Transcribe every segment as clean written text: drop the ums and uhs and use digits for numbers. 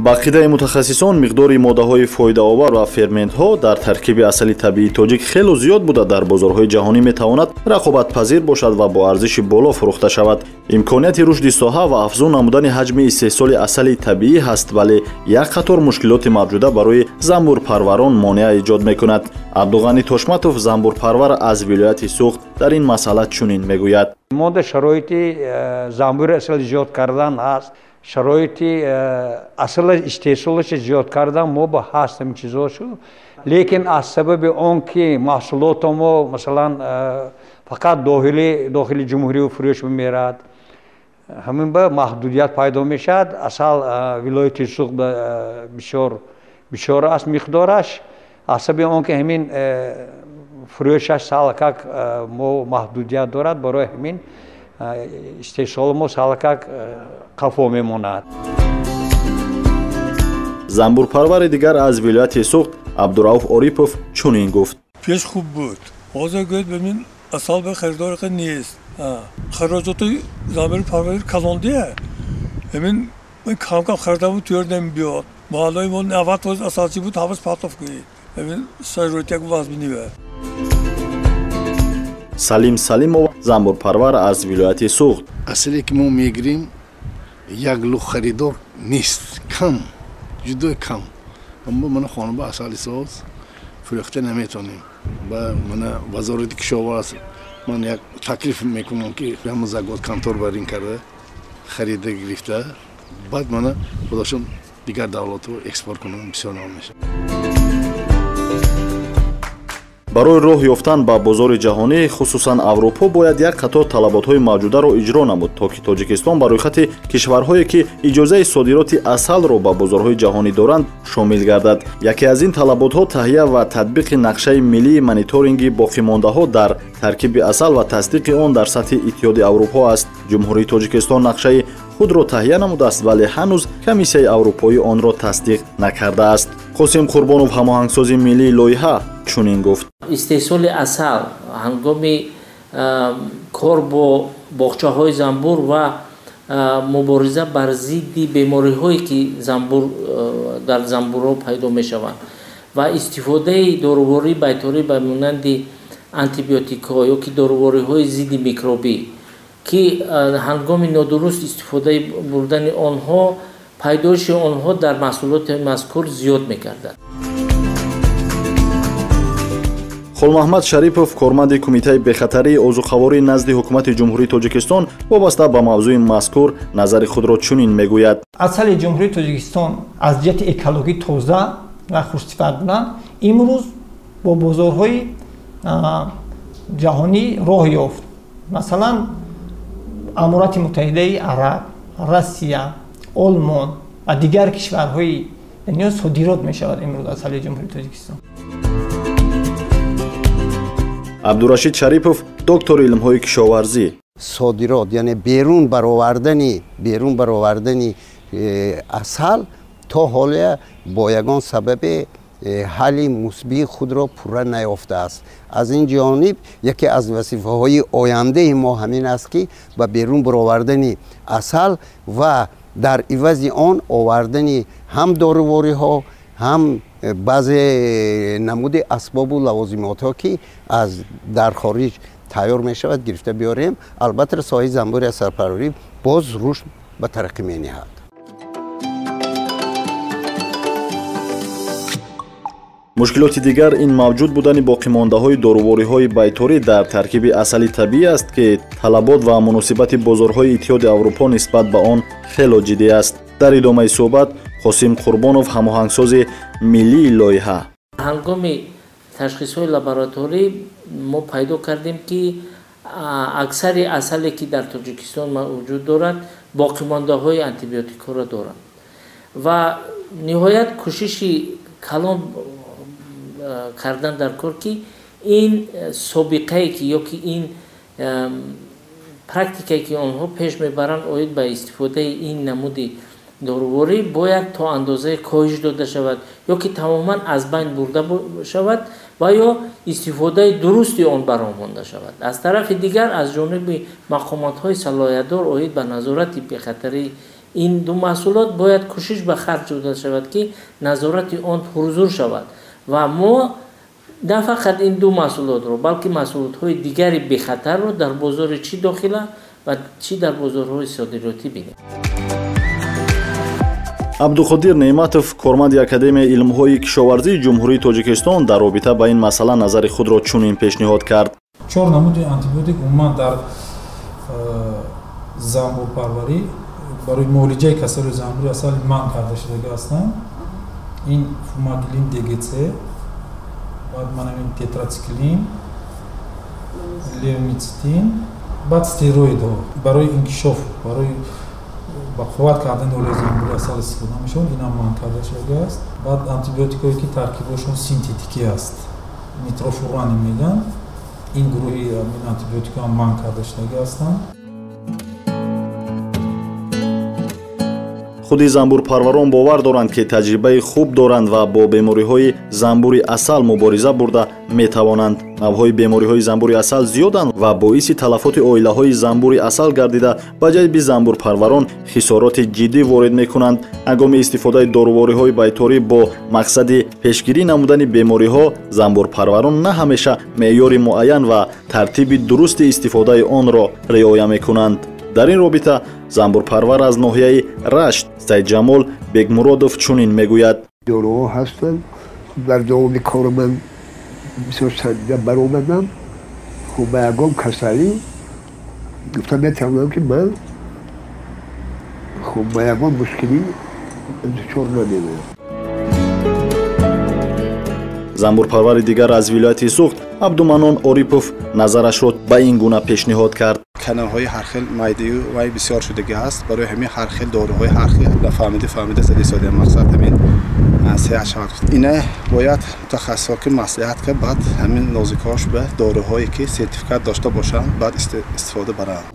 Ба қидаи мутахассисон, миқдори моддаҳои фоидаовар ва ферментҳо дар таркиби асали табиии тоҷик хело зиёд буда, дар бозорҳои ҷаҳонӣ метавонад рақобатпазир бошад ва бо арзиши боло фурӯхта шавад. Имконияти рушди соҳа ва афзун намудани ҳаҷми истеҳсоли асали табиӣ ҳаст, вале як қатор мушкилоти мавҷуда барои занбурпарварон монеа эҷод мекунад. Абдуғанӣ Тошматов, занбурпарвар аз вилояти Суғд, дар ин масъала чунин мегӯяд. Мода шароити занбури асал зиёд кардан ҳаст, шароити асал истеҳсолаш зиёд кардан мо ба ҳаст ҳамин чизошу, лекин аз сабаби он ки маҳсулото мо масалан фақат дохили ҷумҳурию фурӯш мемерад, ҳамин ба маҳдудият пайдо мешавад. Асал вилояти Суғд бисёр аст миқдораш, аз сабаби он ки ҳамин фурӯшаш салакак мо маҳдудият дорад, барои ҳамин истеҳсоли мо салакак қафо мемонад. Занбурпарвари дигар аз вилояти Суғд Абдурауф Орипов чунин гуфт. Пеш хуб буд, ҳозир гӯяд бибин асал ба харидор нест. Хароҷоти занбурпарварӣ калондия, ҳамин кам-кам харидабуд, тӯр намебиёд. Маҳаллаи мо 90% асалчӣ буд, ҳавас партоф кунед. Ҳамин шароит як вазминива. Салим Салимов, занбурпарвар аз вилояти Суғд. Асале ки мо мегирем, як лух харидор нест, кам, ҷудо кам. Аммо мана хона ба асали соз фурӯхта наметонем. Ба мана вазорати кишоварз ман як таклиф мекунам, ки ҳама загод контор барин карда, харида гирифта, баъд мана худошон дигар давлатҳо экспорт кунам, бисёр нав мешавад. Барои роҳ ёфтан ба бозори ҷаҳонӣ, хусусан Аврупо, бояд як қатор талаботҳои мавҷударо иҷро намуд, то ки Тоҷикистон ба рӯйхати кишварҳое, ки иҷозаи содироти асалро ба бозорҳои ҷаҳонӣ доранд, шомил гардад. Яке аз ин талаботҳо таҳия ва татбиқи нақшаи миллии мониторинги боқимондаҳо дар таркиби асал ва тасдиқи он дар сатҳи Иттиҳоди Аврупо аст. Ҷумҳурии Тоҷикистон нақшаи худро таҳия намудааст, вале ҳанӯз Комиссияи Аврупоӣ онро тасдиқ накардааст. Қосим Қурбонов, ҳамоҳангсози миллии лоиҳа, чунин гуфт. Истеҳсоли асал ҳангоми кор бо боғчаҳои занбур ва мубориза бар зидди бемориҳое, ки дар занбурҳо пайдо мешаванд, ва истифодаи дорувории байторӣ ба монанди антибиотикҳо ё ки дорувориҳои зидди микробӣ, ки ҳангоми нодуруст истифодаи бурдани онҳо пайдоиши онҳо дар маҳсулоти мазкур зиёд мегардад. Холмаҳмад Шарипов, корманди Кумитаи бехатарии озуқаворӣ назди Ҳукумати Ҷумҳурии Тоҷикистон, вобаста ба мавзӯи мазкур назари худро чунин мегӯяд. Асали Ҷумҳурии Тоҷикистон аз ҷиҳати экологӣ тоза ва хушсифат будан имрӯз бо бозорҳои ҷаҳонӣ роҳ ёфт. Масалан, Аморати Муттаҳидаи Араб, Россия, Олмон ва дигар кишварҳои дунё содирот мешавад имрӯз асали Ҷумҳурии Тоҷикистон. Абдурашид Шарипов, доктори илмҳои кишоварзӣ. Содирот, яъне берун баровардани асал то ҳолия бо ягон сабабе ҳалли мусбии худро пурра наёфтааст. Аз ин ҷониб яке аз вазифаҳои ояндаи мо ҳамин аст, ки ба берун баровардани асал ва дар ивази он овардани ҳам дорувориҳо, ҳам баъзе намуди асбобу лавозимотҳо, ки аз дар хориҷ тайёр мешавад, гирифта биёрем. Албатта, соҳаи занбури асалпарварӣ боз рушд ба тараққӣ мениҳад. Мушкилоти дигар ин мавҷуд будани боқимондаҳои дорувориҳои байторӣ дар таркиби асали табиӣ аст, ки талабот ва муносибати бозорҳои Иттиҳоди Аврупо нисбат ба он хело ҷиддӣ аст. Дар идомаи суҳбат Қосим Қурбонов, ҳамоҳангсози миллии лоиҳа. Ҳангоми ташхисҳои лабораторӣ мо пайдо кардем, ки аксари асале, ки дар Тоҷикистон мавҷуд дорад, боқимондаҳои антибиотикҳоро доранд ва ниҳоят кӯшиши калон кардан дар кор, ки ин собиқае ки ё ки ин практикае, ки онҳо пеш мебаранд оид ба истифодаи ин намуди доруворӣ, бояд то андозае коҳиш дода шавад ё ки тамоман аз байн бурда шавад ва ё истифодаи дурусти он бароҳ монда шавад. Аз тарафи дигар, аз ҷониби мақомотҳои салоҳиятдор оид ба назорати бехатарии Ин ду маҳсулот бояд кӯшиш ба харҷ дода шавад, ки назорати он пурзур шавад ва мо на фақат ин ду маҳсулотро, балки маҳсулотҳои дигари бехатарро дар бозори чӣ дохила ва чӣ дар бозорҳои содиротӣ бинем. Абдуқодир Неъматов, корманди Академияи илмҳои кишоварзии Ҷумҳурии Тоҷикистон, дар робита ба ин масъала назари худро чунин пешниҳод кард. Чор намуди антибиотик умуман дар занбурпарварӣ барои муолиҷаи касалии занбури асал манъ карда шудагӣ ҳастанд. Ин фумагилин ДГЦ, баъд манамин тетрациклин, левмицетин, баъд стероидҳо барои инкишоф, барои ба қувват кардани олияи занбури асал истифода мешаванд, инам манъ карда шудагӣ аст. Баъд антибиотикҳое ки таркибошон синтетикӣ аст, нитрофурани мегӯянд, ин гурӯҳи ин антибиотикҳо ҳам манъ карда шудагӣ ҳастанд. Худи занбурпарварон бовар доранд, ки таҷрибаи хуб доранд ва бо бемориҳои занбури асал мубориза бурда метавонанд. Навъҳои бемориҳои занбури асал зиёданд ва боиси талафоти оилаҳои занбури асал гардида, ба ҷайби занбурпарварон хисороти ҷиддӣ ворид мекунанд. Ҳангоми истифодаи дорувориҳои байторӣ бо мақсади пешгирӣ намудани бемориҳо, занбурпарварон на ҳамеша меъёри муайян ва тартиби дурусти истифодаи онро риоя мекунанд. Дар ин робита занбурпарвар аз ноҳияи Рашт Сайдҷамол Бекмуродов чунин мегӯяд. Доруҳо ҳастанд. Дар давоми кори ман бисёр санҷида баромадам. Хуб, ба ягон касалӣ гуфта метавонам, ки ман хуб ба ягон мушкилӣ дучор намемоям. Занбурпарвари дигар аз вилояти Суғд Абдуманон Орипов назарашро ба ин гуна пешниҳод кард. Каналҳои ҳархел майдаю вай бисёр шудагӣ ҳаст. Барои ҳамин ҳархел доруҳои ҳархел нафаҳмида фаҳмида зада истодаем. Мақсад ҳамин сеҳат шавад. Ина бояд мутахассисҳо ки маслиҳат кард, баъд ҳамин нозикҳош ба доруҳое ки сертификат дошта бошанд, баъд истифода баранд.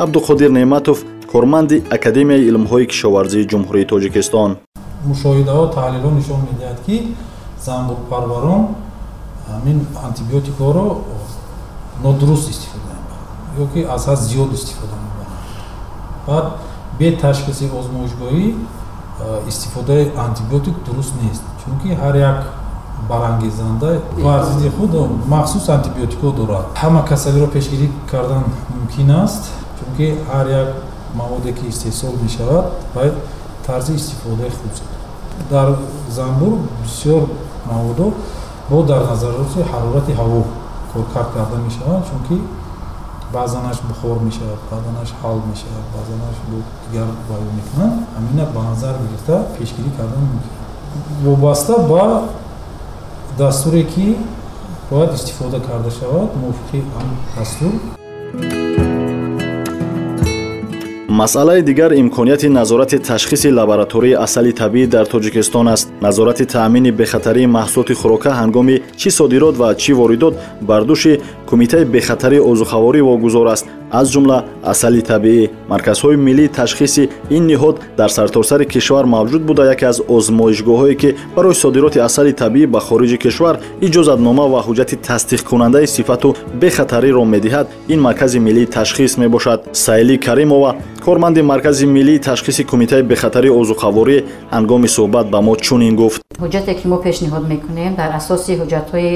Абдуқодир Неъматов, корманди Академияи илмҳои кишоварзии Ҷумҳурии Тоҷикистон. Мушоҳидаҳо, таҳлилҳо нишон медиҳад, ки занбурпарварон ҳамин антибиотикҳоро нодуруст истифода мебаранд ё ки аз ҳад зиёд истифода мебаранд. Баъд бе ташхиси озмоишгоҳӣ истифодаи антибиотик дуруст нест, чунки ҳар як барангезанда бар зидди худ махсус антибиотикҳо дорад. Ҳама касалиро пешгирӣ кардан мумкин аст, чунки ҳар як маводе ки истеҳсол мешавад, бояд тарзи истифодаи худ. Дар занбур бисёр маводҳо бо дар назардошти ҳарорати ҳаво коркард карда мешаванд, чунки баъзанаш бухор мешавад, баъзанаш ҳал мешавад, баъзанаш бо дигар баён мекунанд. Ҳамина ба назар гирифта пешгирӣ кардан мумкин. Вобаста ба дастуре ки бояд истифода карда шавад, мувофиқи ҳамин дастур. Масъалаи дигар имконияти назорати ташхиси лаборатории асали табиӣ дар Тоҷикистон аст. Назорати таъмини бехатарии маҳсулоти хӯрока ҳангоми чӣ содирот ва чӣ воридот бар дӯши Кумитаи бехатарии озуқаворӣ вогузор аст, аз ҷумла асали табиӣ. Марказҳои миллии ташхиси ин ниҳод дар сартосари кишвар мавҷуд буда, яке аз озмоишгоҳҳое ки барои содироти асали табиӣ ба хориҷи кишвар иҷозатнома ва ҳуҷҷати тасдиқкунандаи сифату бехатариро медиҳад, ин Маркази миллии ташхис мебошад. Сайли Каримова, корманди Маркази миллии ташхиси Кумитаи бехатарии озуқаворӣ, ҳангоми суҳбат ба мо чунин гуфт. Ҳуҷҷате ки мо пешниҳод мекунем дар асоси ҳуҷҷатҳои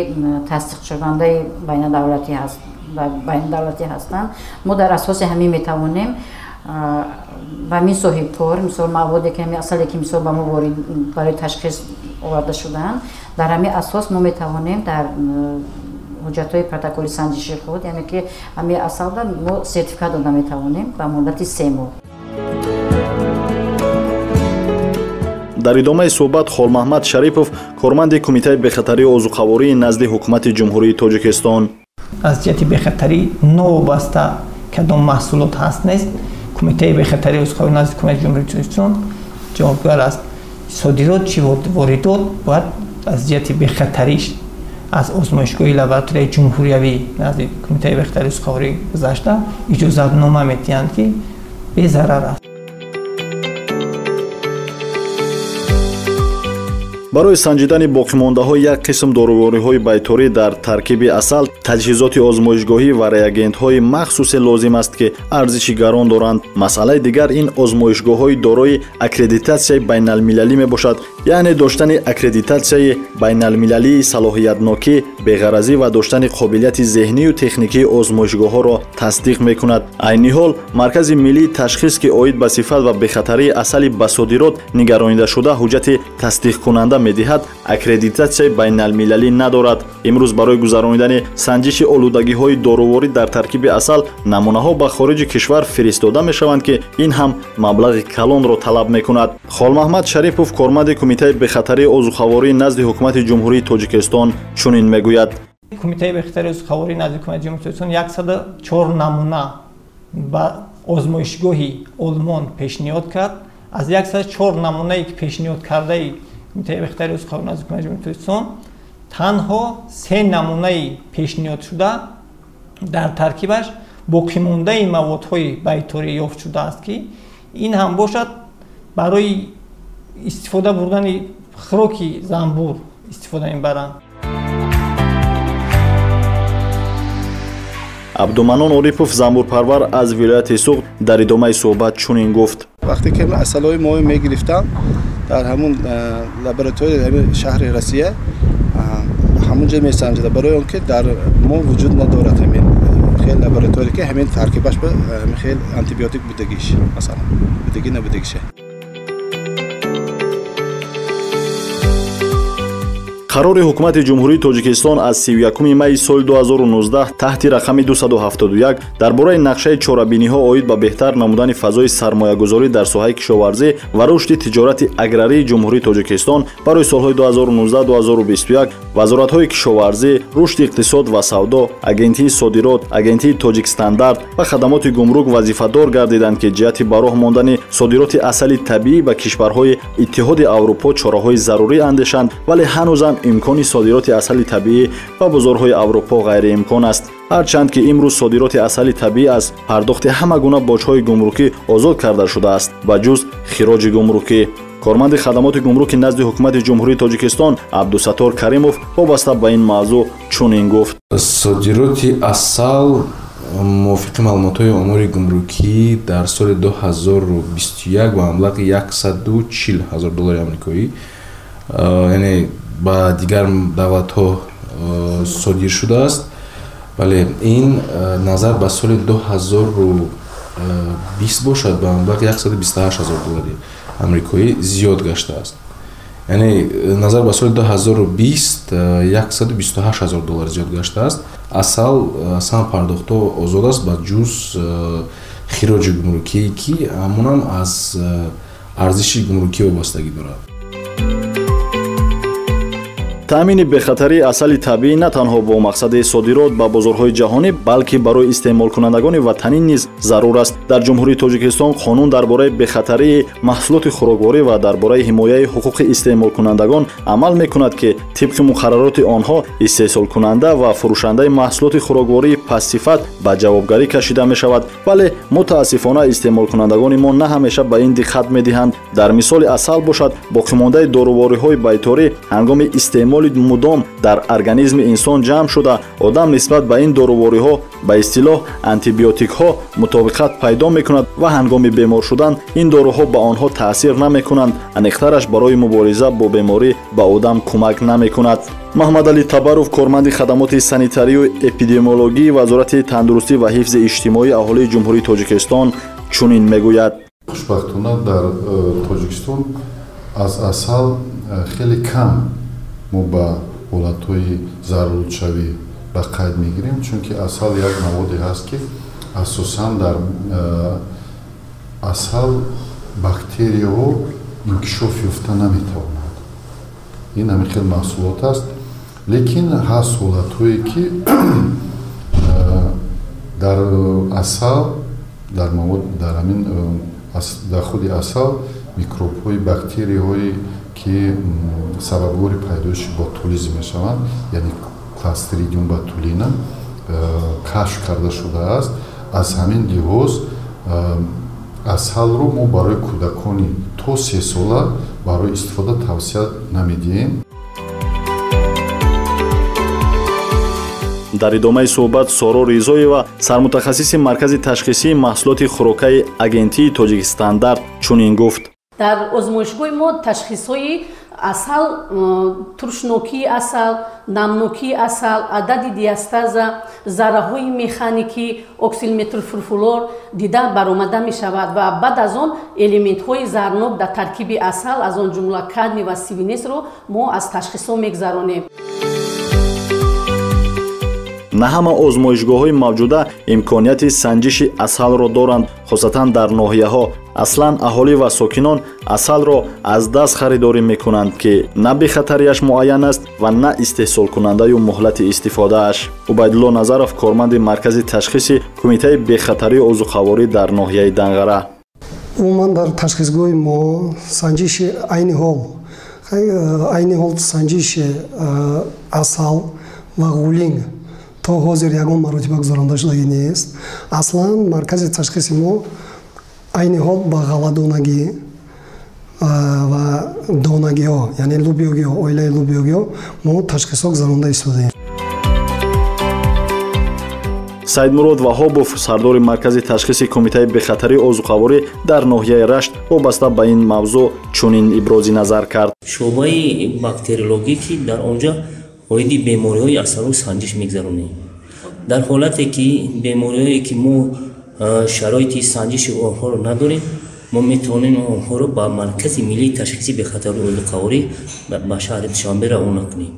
тасдиқшавандаи байнадавлатӣ ҳаст, байнадавлатӣ ҳастанд. Мо дар асоси ҳамин метавонем ба ҳамин соҳибкор, мисол маводе ки ҳамин асале ки мисол ба мо ворид барои ташхис оварда шудаанд, дар ҳамин асос мо метавонем дар ҳуҷҷатҳои протоколи санҷиши худ, яъне ки ҳамин асалда мо сертификат дода метавонем ба муддати 3 моҳ. Дар идомаи суҳбат Холмаҳмад Шарипов, корманди Кумитаи бехатарии озуқавории назди Ҳукумати Ҷумҳурии Тоҷикистон. Аз ҷиҳати бехатарӣ новобаста кадом маҳсулот ҳаст нест, Кумитаи бехатарии озуқаворӣ назди Ҳукумати Ҷумҳурии Тоҷикистон ҷавобгар аст. Содирот чӣ воридот бояд аз ҷиҳати бехатариш аз озмоишгоҳи лабораторияи ҷумҳуриявӣ назди Кумитаи бехатарии озуқаворӣ гузашта иҷозатнома медиҳанд, ки безарар аст. Барои санҷидани боқимондаҳои як қисм дорувориҳои байторӣ дар таркиби асал таҷҳизоти озмоишгоҳӣ ва реагентҳои махсусе лозим аст, ки арзиши гарон доранд. Масъалаи дигар ин озмоишгоҳҳои дорои аккредитатсияи байналмилалӣ мебошад, яъне доштани аккредитатсияи байналмилалии салоҳиятнокӣ, беғаразӣ ва доштани қобилияти зеҳнию техникии озмоишгоҳҳоро тасдиқ мекунад. Айни ҳол Маркази миллии ташхис, ки оид ба сифат ва бехатарии асали ба содирот нигаронидашуда ҳуҷҷати тасдиқкунанда медиҳад, аккредитатсияи байналмилалӣ надорад. Имрӯз барои гузаронидани санҷиши олудагиҳои доруворӣ дар таркиби асал намунаҳо ба хориҷи кишвар фиристода мешаванд, ки ин ҳам маблағи калонро талаб мекунад. Холмаҳмад Шарипов, корманди Кумитаи бехатарии озуқаворӣ назди Ҳукумати Ҷумҳурии Тоҷикистон, чунин мегӯяд: Кумитаи бехатарии озуқаворӣ назди Ҳукумати Ҷумҳурии Тоҷикистон 104 намуна ба озмоишгоҳи Олмон пешниҳод кард. Аз 104 намунае ки пешниҳод кардаи Кумитаи бехатарии озуқаворӣ назди Ҳукумати Ҷумҳурии Тоҷикистон танҳо 3 намунаи пешниҳодшуда дар таркибаш боқимондаи маводҳои байторӣ ёфт шудааст, ки ин ҳам бошад барои истифода бурдани хӯроки занбур истифода мебаранд. Абдуманон Орипов, занбурпарвар аз вилояти Суғд, дар идомаи суҳбат чунин гуфт: вақте ки асалҳои мо мегирифтам дар ҳамун лабораторияи ҳамин шаҳри Россия, ҳамунҷо месанҷида, барои он ки дар мо вуҷуд надорад ҳамин хел лаборатория, ки ҳамин таркибаш ба ҳамин хел антибиотик будагиш, масалан будагӣ набудагиша. Қарори Ҳукумати Ҷумҳурии Тоҷикистон аз 31 майи соли 2019 таҳти рақами 271 дар бораи нақшаи чорабиниҳо оид ба беҳтар намудани фазои сармоягузорӣ дар соҳаи кишоварзӣ ва рушди тиҷорати аграрии Ҷумҳурии Тоҷикистон барои солҳои 2019-2021 вазоратҳои кишоварзӣ, рушди иқтисод ва савдо, Агентии содирот, Агентии Тоҷикстандарт ва хадамоти гумрук вазифадор гардиданд, ки ҷиҳати ба роҳ мондани содироти асали табиӣ ба кишварҳои Иттиҳоди Аврупо чораҳои зарурӣ андешанд, вале ҳанӯзам имкони содироти асали табиӣ ба бозорҳои Аврупо ғайриимкон аст. Ҳарчанд ки имрӯз содироти асали табиӣ аз пардохти ҳама гуна боҷҳои гумрукӣ озод карда шудааст, ба ҷуз хироҷи гумрукӣ. Корманди хадамоти гумруки назди Ҳукумати Ҷумҳурии Тоҷикистон Абдусаттор Каримов вобаста ба ин мавзӯъ чунин гуфт: содироти асал мувофиқи маълумотҳои омори гумрукӣ дар соли 2021 ба маблағи 140 ҳазор доллари амрикоӣ, яъне ба дигар давлатҳо содир шудааст. Вале ин назар ба соли 2020 бошад, ба маблағи 128 ҳазор доллари амрикоӣ зиёд гаштааст. Яъне назар ба соли 2020 128 ҳазор доллар зиёд гаштааст. Асал сан пардохтҳо озод аст, ба ҷуз хироҷи гумрукӣ, ки ҳамонам аз арзиши гумрукӣ вобастагӣ дорад. Таъмини бехатарии асали табиӣ на танҳо бо мақсади содирот ба бозорҳои ҷаҳонӣ, балки барои истеъмолкунандагони ватанӣ низ зарур аст. Дар Ҷумҳурии Тоҷикистон қонун дар бораи бехатарии маҳсулоти хӯрокворӣ ва дар бораи ҳимояи ҳуқуқи истеъмолкунандагон амал мекунад, ки тибқи муқаррароти онҳо истеҳсолкунанда ва фурӯшандаи маҳсулоти хӯроквории пастсифат ба ҷавобгарӣ кашида мешавад. Вале мутаассифона истеъмолкунандагони мо на ҳамеша ба ин диққат медиҳанд. Дар мисоли асал бошад, боқимондаи дорувориҳои байторӣ ҳангоми истеъмоли мудом дар организми инсон ҷамъ шуда, одам нисбат ба ин дорувориҳо, ба истилоҳ антибиотикҳо, мутобиқат пайдо мекунад ва ҳангоми бемор шудан ин доруҳо ба онҳо таъсир намекунанд. Аниқтараш, барои мубориза бо беморӣ ба одам кӯмак намекунад. Маҳмадалӣ Табаров, корманди хадамоти санитарию эпидемиологии Вазорати тандурустӣ ва ҳифзи иҷтимоии аҳолии Ҷумҳурии Тоҷикистон чунин мегӯяд: хушбахтона дар Тоҷикистон аз асал хеле кам мо ба ҳолатҳои заруршавӣ ба қайд мегирем, чунки асал як маводе ҳаст, ки асосан дар асал бактерияҳо инкишоф ёфта наметавонад. Ин ҳамин хел маҳсулот аст. Лекин ҳаст ҳолатҳое, ки дар асал, дар мавод, дар ҳамин дар худи асал микробҳои, бактерияҳое ки сабабгори пайдоиши ботулизм мешаванд, яъне кластридиум ботулина кашф карда шудааст. Аз ҳамин лиҳоз асалро мо барои кӯдакони то 3 сола барои истифода тавсия намедиҳем. Дар идомаи суҳбат Соро Ризоева, сармутахассиси маркази ташхисии маҳсулоти хӯрокаи агентии Тоҷикстандарт, чунин гуфт. Дар озмоишгоҳи мо ташхисҳои асал, туршнокии асал, намнокии асал, адади диастаза, зарраҳои механикӣ, оксилметилфурфурол дида баромада мешавад ва баъд аз он элементҳои зарнок дар таркиби асал, аз он ҷумла кадмий ва свинецро мо аз ташхисҳо мегузаронем. На ҳама озмоишгоҳҳои мавҷуда имконияти санҷиши асалро доранд, хусусан дар ноҳияҳо. Аслан аҳолӣ ва сокинон асалро аз даст харидорӣ мекунанд, ки на бехатарияш муайян аст ва на истеҳсолкунандаю муҳлати истифодааш. Убайдулло Назаров, корманди маркази ташхиси кумитаи бехатарии озуқаворӣ дар ноҳияи Данғара. Умуман дар ташхисгоҳи мо санҷиши айни ҳол санҷиши асал ва ғулинг то ҳозир ягон маротиба гузаронда шудагӣ нест. Аслан маркази ташхиси мо айни ҳол ба ғалладонагӣ ва донагиҳо, яъне лубиёгиҳо, оилаи лубиёгиҳо мо ташхисҳо гузаронда истодаем. Саидмурод Ваҳобов, сардори маркази ташхиси кумитаи бехатарии озуқаворӣ дар ноҳияи Рашт, вобаста ба ин мавзӯъ чунин ибрози назар кард. Шӯъбаи бактериологӣ, ки дар он ҷо оиди бемориҳои асалро санҷиш мегузаронем. Дар ҳолате ки бемориҳое ки мо шароити санҷиши онҳоро надорем, мо метавонем онҳоро ба маркази миллии ташхиси бехатарии озуқаворӣ ба шаҳри Душанбе равона кунем.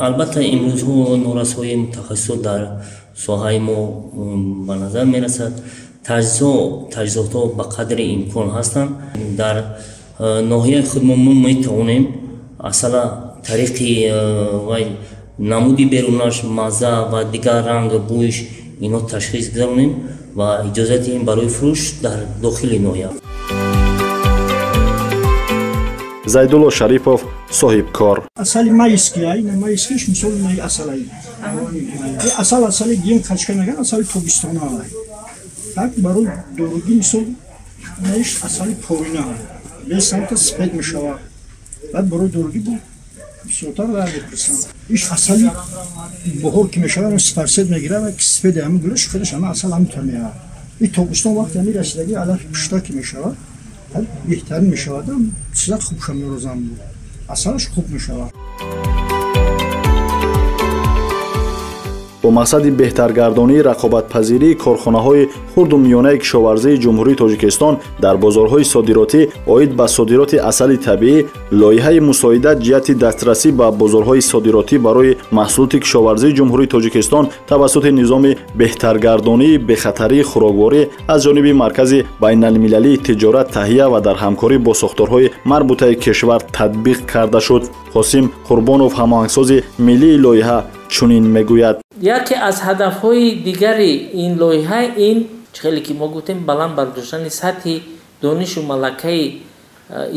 Албатта имрӯзҳо норасоии мутахассисот дар соҳаи мо ба назар мерасад. Таҷҳизотҳо ба қадри имкон ҳастанд. Дар ноҳияи худ мо метавонем асала тариқи намуди берунаш, мазза ва дигар ранг, бӯйш инҳо ташхис гузаронем ва иҷозати ин барои фурӯш дар дохили ноҳия. Зайдулло Шарипов, соҳибкор. Асали майский, ай майскиш мисол най асалай. Асал асали гим качка меган, асали тобистона ай. Так барои доруги мисол найш асали поина. Бесамта спед мешава. Баъд барои доруги бу бисёртар дар мепурсам. Иш асали баҳор ки мешава, сфарсед мегирад ва спеди ҳамин гулаш худаш ҳама асал ҳаминтор меяд. И тобистон вақти ҳамин расидагӣ алафи пушта ки мешавад, беҳтарин мешавад, сизат хуб ша мерозам, асалаш хуб мешавад. Бо мақсади беҳтаргардонии рақобатпазирии корхонаҳои хурду миёнаи кишоварзии Ҷумҳурии Тоҷикистон дар бозорҳои содиротӣ оид ба содироти асали табиӣ, лоиҳаи мусоидат ҷиҳати дастрасӣ ба бозорҳои содиротӣ барои маҳсулоти кишоварзии Ҷумҳурии Тоҷикистон тавассути низоми беҳтаргардонии бехатарии хӯрокворӣ аз ҷониби Маркази байналмилалии тиҷорат таҳия ва дар ҳамкорӣ бо сохторҳои марбутаи кишвар татбиқ карда шуд. Қосим Қурбонов, ҳамоҳангсози миллии лоиҳа, чунин мегӯяд. Яке аз ҳадафҳои дигари ин лоиҳа ин, хеле ки мо гуфтем, баланд бардоштани сатҳи донишу малакаи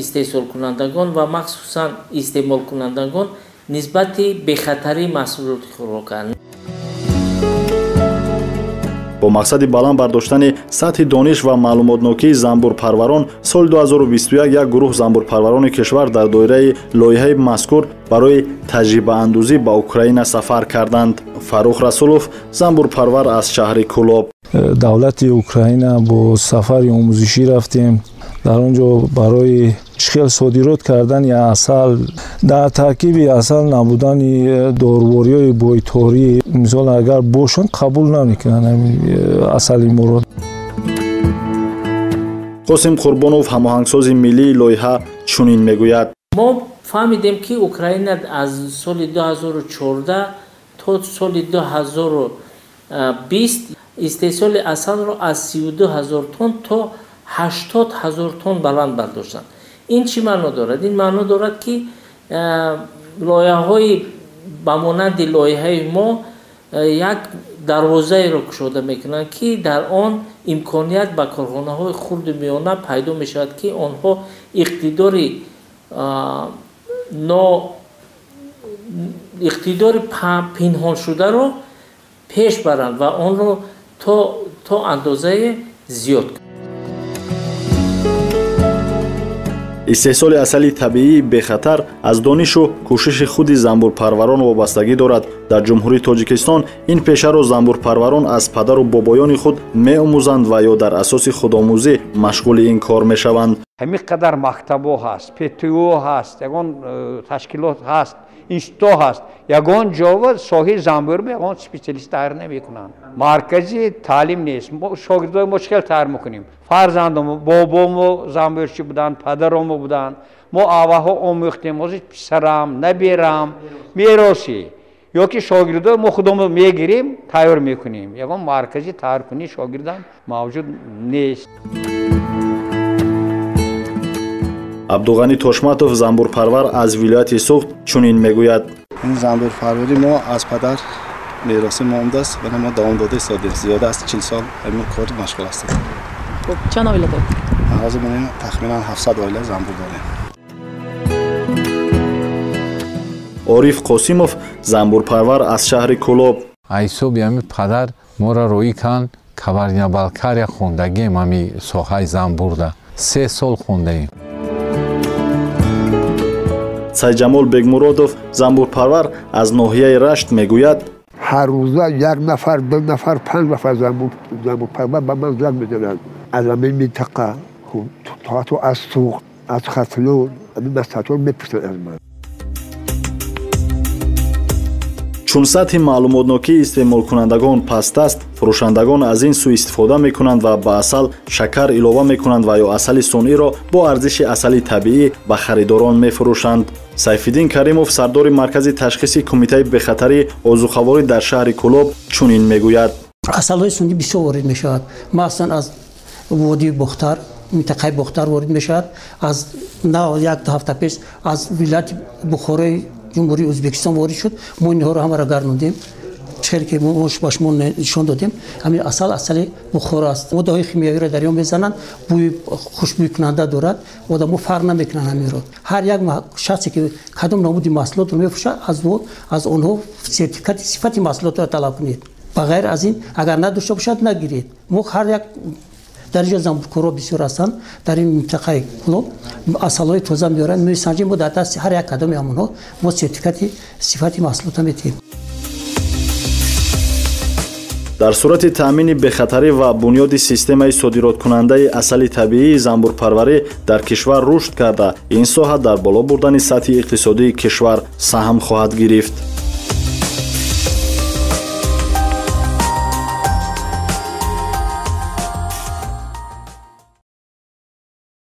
истеҳсолкунандагон ва махсусан истеъмолкунандагон нисбати бехатарии маҳсулоти хӯрока. Бо мақсади баланд бардоштани сатҳи дониш ва маълумотнокии занбурпарварон, соли 2021 як гурӯҳ занбурпарварони кишвар дар доираи лоиҳаи мазкур барои таҷрибаандӯзӣ ба Украина сафар карданд. Фаррух Расулов, занбурпарвар аз шаҳри Кӯлоб. Давлати Украина бо сафари омӯзишӣ рафтем. Дар он ҷо барои чӣ хел содирот кардани асал, дар таркиби асал набудани дорувориҳои бойторӣ, мисол агар бошанд қабул намекунанд асали моро. Қосим Қурбонов, ҳамоҳангсози миллии лоиҳа, чунин мегӯяд. Мо фаҳмидем, ки Украина аз соли 2014 то соли 2020 истеҳсоли асалро аз 32 ҳазор тонн то 80 ҳазор тонн баланд бардоштанд. Ин чӣ маъно дорад? Ин маъно дорад, ки лоиҳаҳои ба монанди лоиҳаи мо як дарвозаеро кушода мекунанд, ки дар он имконият ба корхонаҳои хурду миёна пайдо мешавад, ки онҳо иқтидори пинҳоншударо пеш баранд ва онро то андозае зиёд кунанд. Истеҳсоли асали табиии бехатар аз донишу кӯшиши худи занбурпарварон вобастагӣ дорад. Дар Ҷумҳурии Тоҷикистон ин пешаро занбурпарварон аз падару бобоёни худ меомӯзанд ва ё дар асоси худомӯзӣ машғули ин кор мешаванд. Ҳамин қадар мактабҳо ҳаст, ПТУ ҳаст, ягон ташкилот ҳаст, институт ҳаст, ягон ҷо соҳаи занбур ягон специалист тайёр намекунанд. Маркази таълим нест. Шогирдои мо чӣ хел тайёр мекунем? Фарзандомо, бобомо занбурчӣ буданд, падаромо буданд. Мо аввалҳо омӯхтем, ҳозир писарам, наберам, меросӣ. Ё ки шогирдои мо худомо мегирем, тайёр мекунем. Ягон маркази тайёркунии шогирдам мавҷуд нест. Абдуғанӣ Тошматов, занбурпарвар аз вилояти Суғд, чунин мегӯяд: ин занбурпарварӣ мо аз падар мероси мо омадааст ва мо давом дода истодем. Зиёда аз 40 сол ҳамин кор машғул ҳастем. Чанд оила доред? Ҳозир мо тахминан 700 оила занбур дорем. Ориф Қосимов, занбурпарвар аз шаҳри Кӯлоб. Ҳисоби ҳамин падар моро роӣ канд, Кабардино-Балкария хондагием, ҳамин соҳаи занбурда 3 сол хондаем. Сайҷамол Бегмуродов, занбурпарвар аз ноҳияи Рашт мегӯяд: ҳар рӯза 1 нафар, 2 нафар, 5 нафар занбурпарвар ба ман занг мезананд аз ҳамин минтақа, то ҳатто аз Суғд, аз Хатлон, ҳамин масъалаҳоро мепурсанд аз ман. Чун сатҳи маълумотнокии истеъмолкунандагон паст аст, фурӯшандагон аз ин суистифода мекунанд ва ба асал шакар илова мекунанд ва ё асали сунъиро бо арзиши асали табиӣ ба харидорон мефурӯшанд. Сайфиддин Каримов, сардори маркази ташхиси Кумитаи бехатарии озуқаворӣ дар шаҳри Кӯлоб, чунин мегӯяд: асалҳои сунъӣ бисёр ворид мешавад, махсусан аз водии Бохтар, минтақаи Бохтар ворид мешавад. Аз як ҳафта пеш аз вилояти Бухорои Ҷумҳурии Ӯзбекистон ворид шуд. Мо инҳоро ҳамаро гардондем, чӣ ки мо ба шумо нишон додем. Ҳамин асал асали Бухоро аст. Моддаҳои химиявиро дар он мезананд, бӯи хушбӯйкунанда дорад, одамо фарқ намекунанд ҳаминро. Ҳар як шахсе ки кадом намуди маҳсулотро мефурӯшад, аз онҳо сертификати сифати маҳсулотро талаб кунед. Ба ғайр аз ин, агар надошта бошад, нагиред. Мо ҳар як дар инҷо занбуркорҳо бисёр ҳастанд, дар ин минтақаи Кӯлоб асалҳои тоза меоранд, месанҷем, мо дар дасти ҳар як кадоми ҳамонҳо мо сертификати сифати маҳсулотро медиҳем. Дар сурати таъмини бехатарӣ ва бунёди системаи содироткунандаи асали табиии занбурпарварӣ дар кишвар рушд карда, ин соҳа дар боло бурдани сатҳи иқтисодии кишвар саҳм хоҳад гирифт.